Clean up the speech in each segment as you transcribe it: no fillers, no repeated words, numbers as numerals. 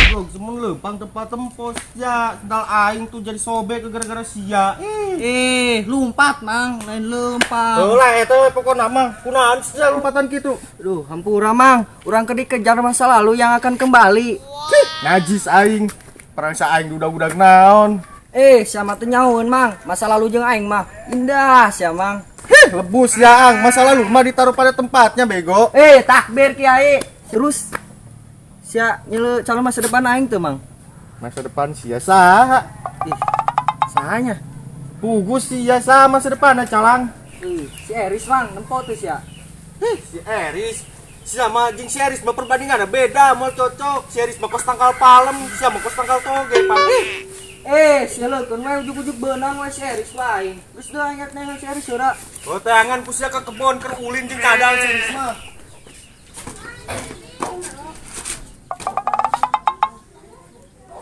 Goblok, semun leumpang tempat tempos ya, sendal aing tuh jadi sobek gara-gara sia. Ih. Eh, lumpat mang, lain lempang. Heulah eta we pokona mah, kunaon sia lompatan kitu? Aduh, hampura mang, urang keur dikejar masa lalu yang akan kembali. Cih, najis aing. Perangsa aing udah-udah naon. Eh, siapa teu nyahoeun mang, masa lalu jeung aing mah indah sia mang. Hih, lebus ya ang, masa lalu mah ditaruh pada tempatnya bego. Eh, takbir kiai. Terus sia nyele calon masa depan aing tuh mang. Masa depan sia saha? Ih, sahanya. Pugu sia saha masa depan calang. Ih, si Eris mang, nempo tuh sia. Hih, si Eris. Sia mah jeung si Eris mah perbandinganna beda, moal cocok. Si Eris mah kos tangkal palem, sia mah kos tangkal toge, Pak. Ih. Eh, sia leukeun we ujug-ujug beunang we si Eris lain. Geus deui ingat neng si Eris heula. Oh, teangan ku sia ke kebon keur ulin jeung kadal si Eris mah.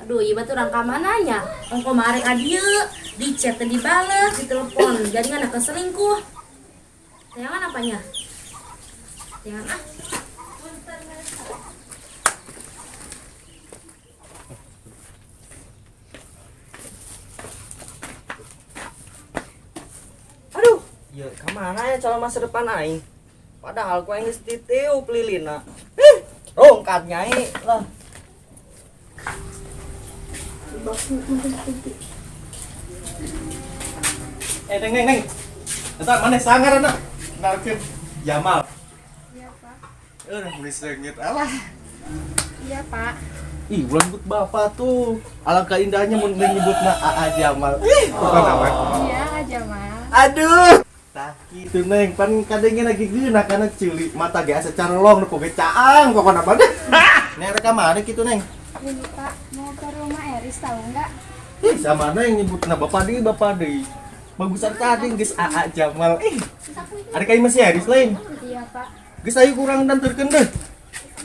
Aduh, ieu baturan ka mana nya? Ongko mah arek ka dieu, di chat teh dibales, ditelepon, jadi nggak keselingkuh. Teangan apanya? Teangan ah. Aduh, ya kemana ya calon masa depan aing? Padahal ku aing geus ditiup lilina. Ih, rongkat nyai lah. Eh, neng neng neng. Eta maneh sangar anak. Kenalkeun Jamal. Iya, Pak. Eh, meuni seungit alah. Iya, Pak. Ih, ulah nyebut bapak tuh. Alangkah indahnya mun nyebutna AA Jamal. Ih, bukan apa. Iya, Jamal. Aduh. Tah kitu neng, pan kadangnya lagi geunah kana ceuli mata ge asa carelong nu poge caang pokona mah deh. Neng rek ka mana kitu neng? Ini, Pak, mau ke rumah Eris tahu nggak? Ih, sama neng nyebutna bapak deui. Bagusan tadi geus AA Jamal. Ih, ada ka imah si Eris lain. Iya, Pak. Geus ayo kurang danterkeun deh.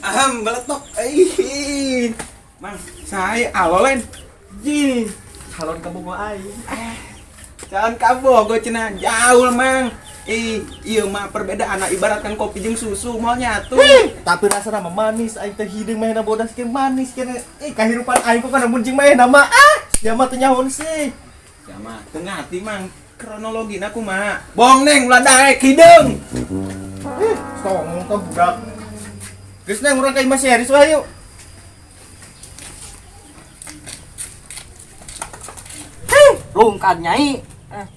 Aham, beletok. Ih. Mang, saya alo lain. Ji, calon kabogoh aing. Calon kabogoh cenah jauh mang. Ih, ieu mah perbedaan ibaratkan kopi jeung susu moal nyatu. Tapi rasana mah manis aing teh hideung manehna bodas ke manis kene. Ih, kahirupan aing kok kana mun jeung manehna mah ah, sia mah teu nyahoon sih. Sia mah teu ngarti mang kronologina kumaha. Bohong neng ulah daek hideung. Ih, songong teh budak. Geus neng urang ka imah si Eris wae yuk. Rongkat nyai. Eh,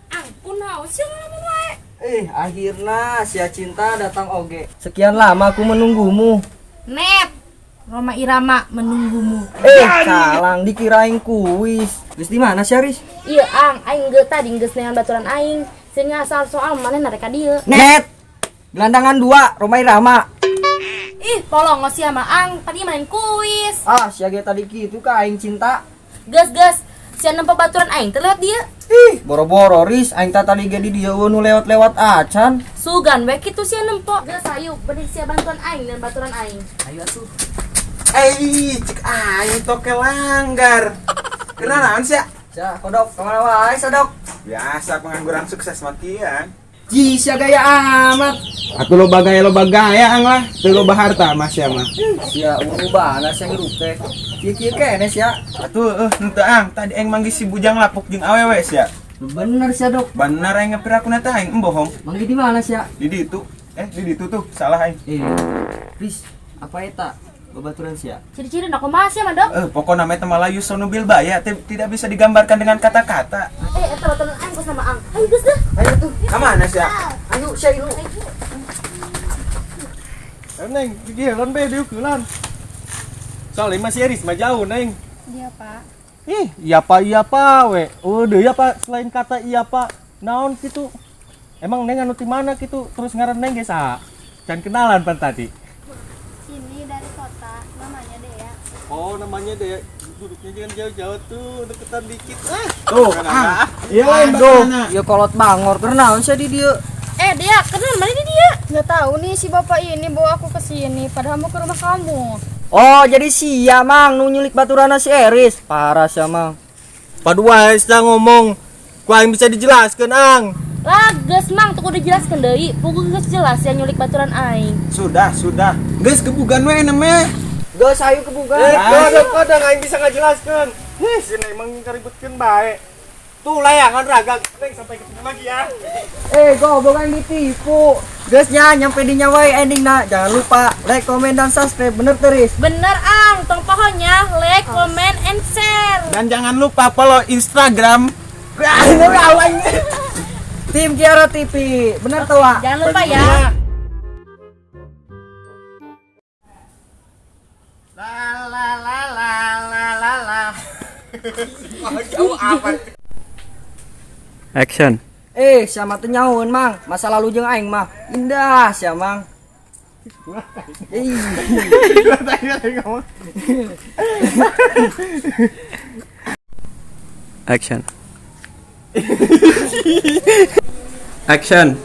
Ang, kunaon sih ngalamun wae? eh, akhirnya sia cinta datang oge. Sekian lama aku menunggumu. Net, Roma Irama menunggumu. Eh, calang dikirain kuis. Geus di mana sih, Aris? Iya, Ang, aing geus tadi geus neangan baturan aing. Sieun ngasal soal maneh narek ka dieu. Net. Gelandangan dua, Roma Irama. Ih, polong sia mah Ang, tadi main kuis. Ah, sia ge tadi kitu ka aing cinta. Geus geus, sia nempo baturan aing teh lewat dieu. Ih, boro-boro Riz, aing tah tadi ge di dieu nu lewat-lewat acan. Sugan we kitu sia nempo. Geus ayo, bener sia bantuan aing dan baturan aing. Ayo atuh. Eh, cek aing toke langgar. Kenalan sia? Sia, kodok, kemana wae sadok? Biasa pengangguran sukses matian. Ji, sia gaya amat. Atuh loba gaya ang lah, teu loba harta mah sia mah. Sia urubana sia hirup teh. Kieu-kieu keneh sia. Atuh henteu ang, tadi aing manggih si bujang lapuk jeung awewe sia. Bener sia, Dok. Bener aing ngepiraku teh aing bohong. Manggih di mana sia? Di ditu. Eh, di ditu tuh, salah aing. Eh, Riz, apa eta? Babaturan sia. Ciri-ciri na kumaha sia mah, Dok? Eh, pokokna mah eta Malayu sonubil baya tidak bisa digambarkan dengan kata-kata. Eh, eta baturan aing kos nama Ang. Ayo geus deh. Ayo tuh. Ka mana sia? Ayo sia ilu. Eh, neng, digieulan be diukulan. Soalnya masih Eris mah jauh, neng. Iya, Pak. Ih, iya pak we. Oh, deh ya pak, selain kata iya pak, naon gitu. Emang neng anu ti mana gitu, terus ngaran neng ge saha? Can kenalan pan tadi. Ini dari kota, namanya Dea. Oh, namanya Dea. Duduknya jangan jauh-jauh tuh, deketan dikit. Ah, Tuh, ang. Iya lain Aduh, baturana. ieu kolot bangor kenaon sia di dieu? Eh, dia kenal mana di dia? Nggak tahu nih si bapak ini bawa aku ke sini, padahal mau ke rumah kamu. Oh, jadi sia mang nu nyulik baturana si Eris. Parah sia mang. Padu wae sia ngomong. Ku aing bisa dijelaskeun, Ang. Lah geus Mang, tuh kudu jelaskeun deui. Puguh geus jelas ya nyulik baturan aing. Sudah, sudah. Geus kebugan we namanya. Geus ayo kebugan. Eh, kadang aing bisa ngajelaskeun. Ih, si Neng emang ngaributkeun bae. Tuh layangan raga. Neng sampai ketemu lagi ya. Eh, goblok aing ditipu. Geus nya nyampe di nyawai ending na. Jangan lupa like, komen dan subscribe. Bener Teris. Bener Ang, tong pohonnya like, comment, and share. Dan jangan lupa follow Instagram. Tim Kiara TV. Bener tuh, Wak? Jangan lupa ya. La la la la la la la. Jauh amat. Action. Eh, siapa tuh nyaun, Mang? Masa lalu jeung aing mah indah sia, Mang. Ih. Action. Action.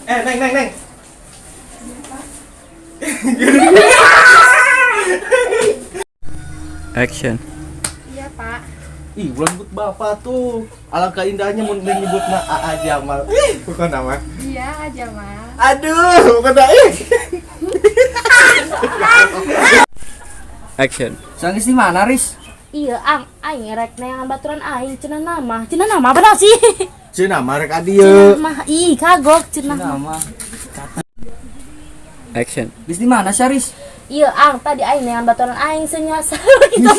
Eh, Neng, Neng, Neng. Action. Iya, Pak. Ih, belum nyebut bapak tuh. Alangkah indahnya mun Neng nyebut mah AA Jamal. Ih, bukan nama. Iya, aja, Mas. Aduh, bukan dah. Ih. Action. Sangis di mana, Riz? Iya, Ang, aing rek neangan baturan aing cenah nama. Cenah nama apa sih? Cenah marek Cenah adieu. mah ih kagok cenah. Nama. Action. Riz di mana sih, Riz? Iya, Ang, tadi aing neangan baturan aing senya kita.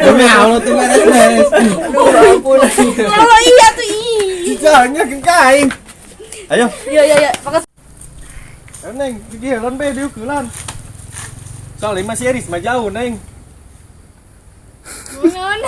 Demi Allah tuh beres. Aduh, ampun. Oh iya tuh ih. Jijanya ke aing. Ayo. Iya iya iya, makasih. Ayo, Neng, gigireun be diukulan. Soalnya masih Eris mah jauh, Neng. Bungun.